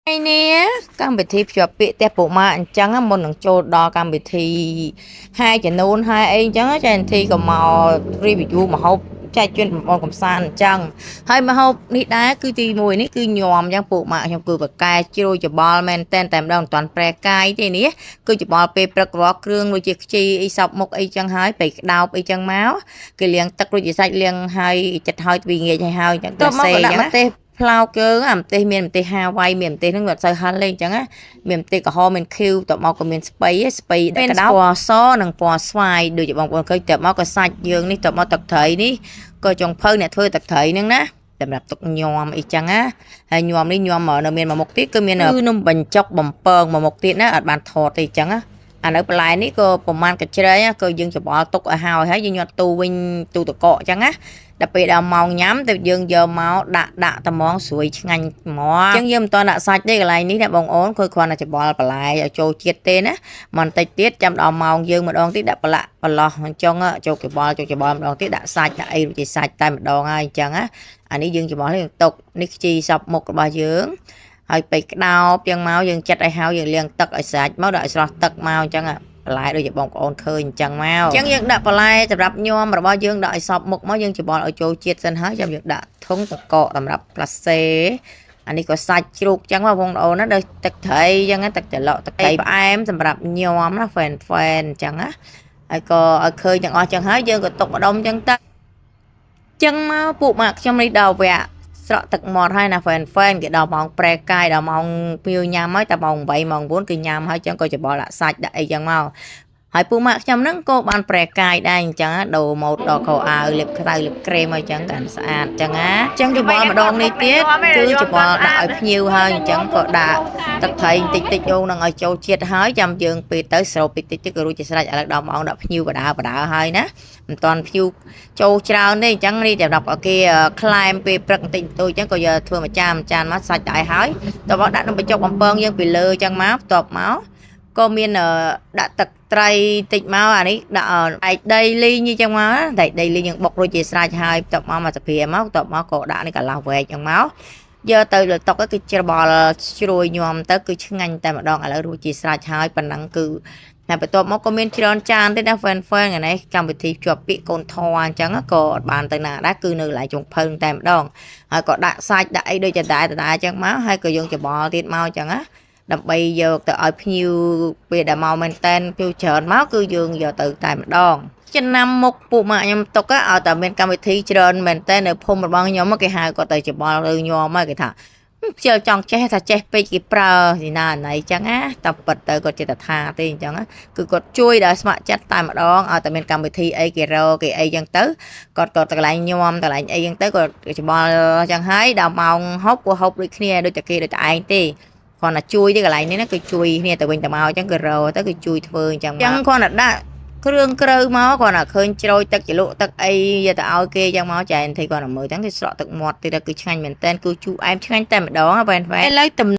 ថ្ងៃនេះកម្មវិធីភ្ជាប់ពាក្យផ្ទះពុម៉ាអញ្ចឹងមុននឹងចូលដល់កម្មវិធីហែចំនួនហែអីអញ្ចឹងចែនធីក៏មក review ម្ហូបចែកជូនបងប្អូនកំសាន្តអញ្ចឹងហើយម្ហូបនេះដែរគឺទី1នេះគឺញោមអញ្ចឹងពួកម៉ាក់ខ្ញុំគឺបកកែជ្រោយច្បល់មែនតែនតែម្ដងមិនតាន់ប្រែកាយទេនេះគឺច្បល់ពេលព្រឹករាល់គ្រឿងដូចជាខ្ជីអីសពមុខអីចឹងហើយពេលក្តោបអីចឹងមកគេលាងទឹករួចជាសាច់លាងហើយចិត្តហើយទ្វីងាកឲ្យហើយអញ្ចឹងទៅមកក៏ដាក់ម្ទេស ផ្លោកយើងអាម្ទេសមានម្ទេសហាវ៉ៃមានម្ទេសហ្នឹងវាអត់សូវហិលទេអញ្ចឹងណាមានម្ទេសក្រហមមានខៀវតមកក៏មានស្ពៃស្ពៃដាក់ក្តៅពណ៌សនិងពណ៌ស្វាយដូចជាបងប្អូនឃើញតមកក៏សាច់យើងនេះតមកទឹកត្រីនេះក៏ចុងភៅអ្នកធ្វើទឹកត្រីហ្នឹងណាសម្រាប់ទុកញោមអីចឹងណាហើយញោមនេះញោមនៅមានមួយមុខទៀតគឺមានគឺនំបញ្ចុកបំពងមួយមុខទៀតណាអត់បានថតទេអញ្ចឹងណាអានៅបន្លែនេះក៏ប្រហែលកជ្រែងក៏យើងច្បល់ទុកឲ្យហើយហើយយើងញាត់ទូវិញទូតកកអញ្ចឹងណា ដល់ពេលដល់ម៉ោងញ៉ាំទៅយើងយកមកដាក់ដាក់ត្មងស្រួយឆ្ងាញ់ហ្មងអញ្ចឹងយើងមិនតន់ដាក់សាច់ទេកន្លែងនេះណាបងអូនគឺគ្រាន់តែច្បល់បន្លែឲ្យចូលជាតិទេណាមិនតិចទៀតចាំដល់ម៉ោងយើងម្ដងទៀតដាក់ប្រឡាក់ប្រឡោះអញ្ចឹងចូលច្បល់ចូលច្បល់ម្ដងទៀតដាក់សាច់ដាក់អីរួចជាសាច់តែម្ដងហើយអញ្ចឹងណាអានេះយើងច្បល់យើងទុកនេះខ្ជីសពមុខរបស់យើងហើយពេលក្តោបយ៉ាងមកយើងចិត្តឲ្យហើយយើងលាងទឹកឲ្យសាច់មកដាក់ឲ្យស្រស់ទឹកមកអញ្ចឹងបន្លែដូចជាបងប្អូនឃើញអញ្ចឹងមកអញ្ចឹងយើងដាក់បន្លែសម្រាប់ញោមរបស់យើងដាក់ឲ្យសពមុខមកយើងច្បល់ឲ្យចូលជាតិសិនហើយចាំយើងដាក់ធុងតកកសម្រាប់ផ្លាសេអានេះក៏សាច់ជ្រូកអញ្ចឹងមកបងប្អូនណាដូចទឹកត្រីអញ្ចឹងណាទឹកត្រឡក់ទឹកត្រីផ្អែមសម្រាប់ញោមណាហ្វេនហ្វេនអញ្ចឹងណាហើយក៏ឲ្យឃើញទាំងអស់អញ្ចឹងហើយយើងក៏ទុកម្ដុំអញ្ចឹងទៅចឹងមកពួកម៉ាក់ខ្ញុំនេះដល់វគ្គស្រក់ទឹកមាត់ហើយណាហ្វេនហ្វេនគេដល់ម៉ោងប្រែកាយដល់ម៉ោងពីញ៉ាំហើយតែម៉ោង8ម៉ោង9គឺញ៉ាំហើយចឹងក៏ច្បល់ដាក់សាច់ដាក់អីចឹងមកហើយពូម៉ាក់ខ្ញុំហ្នឹងក៏បានប្រែកាយដែរអញ្ចឹងដូរម៉ូតដល់ខោអាវលាបខ្សៅលាបក្រេមអីចឹងកាន់ស្អាតអញ្ចឹងណាអញ្ចឹងច្បល់ម្ដងនេះទៀតគឺច្បល់ដាក់ឲ្យភ្ញៀវហើយអញ្ចឹងក៏ដាក់ទឹកត្រីតិចតិចយកនឹងឲ្យចូលជាតិហើយចាំយើងពេលទៅស្រូបតិចតិចក៏រួចជាស្រេចឥឡូវដល់ម៉ោងដាក់ភ្ញៀវបដាបដាហើយណាមិនតាន់ភ្ញៀវចូលច្រើនទេអញ្ចឹងនេះសម្រាប់ឲ្យគេក្លែមពេលព្រឹកបន្តិចបន្តួចអញ្ចឹងក៏យកធ្វើមួយចានមួយចានមកសាច់ដែរហើយតបដាក់នំបញ្ចុកបំពងយើងពីលើអញ្ចឹងមកបន្ទាប់មកក៏មានដាក់ទឹកត្រីតិចមកអានេះដាក់ឯកដីលីងអញ្ចឹងមកតែដីលីងយើងបុករួចជាស្រេចហើយបន្ទាប់មកមកសាភាមកបន្ទាប់មកក៏ដាក់នេះកន្លះវែកអញ្ចឹងមកយកទៅលើតុគឺច្របល់ជ្រោយញោមទៅគឺឆ្ងាញ់តែម្ដងឥឡូវរួចជាស្រេចហើយប៉ុណ្ណឹងគឺតែបន្ទាប់មកក៏មានច្រើនចានទេណាហ្វេនហ្វេនថ្ងៃនេះកម្មវិធីជាប់ពាក្យកូនធွာអញ្ចឹងក៏អត់បានទៅណាដែរគឺនៅកន្លែងចុងភៅតែម្ដងហើយក៏ដាក់សាច់ដាក់អីដូចចដែរដដែលអញ្ចឹងមកហើយក៏យើងច្បល់ទៀតមកអញ្ចឹងណាដើម្បីយកទៅឲ្យភ្ញៀវពេលដែលមកមែនតែនភ្ញៀវច្រើនមកគឺយើងយកទៅតែម្ដងចំណាំមុខពួកម៉ាក់ខ្ញុំទុកឲ្យតែមានកម្មវិធីច្រើនមែនតែននៅភូមិរបស់ខ្ញុំគេហៅគាត់ទៅច្បល់ឬញោមហើយគេថាខ្ជិលចង់ចេះថាចេះពេកគេប្រើទីណាណីចឹងណាតែពិតទៅគាត់ចិត្តថាទេអញ្ចឹងគឺគាត់ជួយដល់ស្ម័គ្រចិត្តតែម្ដងឲ្យតែមានកម្មវិធីអីគេរកគេអីចឹងទៅគាត់ក៏ទៅកន្លែងញោមកន្លែងអីចឹងទៅគាត់ច្បល់ចឹងហើយដល់ម៉ោងហូបក៏ហូបដូចគ្នាដូចតែគេដូចតែឯងទេគ្រាន់តែជួយទេកន្លែងនេះណាគឺជួយគ្នាទៅវិញទៅមកអញ្ចឹងគឺរកទៅគឺជួយធ្វើអញ្ចឹងអញ្ចឹងគ្រាន់តែដាក់គ្រឿងក្រៅមកគ្រាន់តែឃើញជ្រោយទឹកជ្រលក់ទឹកអីយកទៅឲ្យគេអញ្ចឹងមកចែនធីគ្រាន់តែមើលអញ្ចឹងគឺស្រក់ទឹកមាត់ទៀតគឺឆ្ងាញ់មែនតើគឺជូរអែមឆ្ងាញ់តែម្ដងហ្វែនហ្វែនឥឡូវ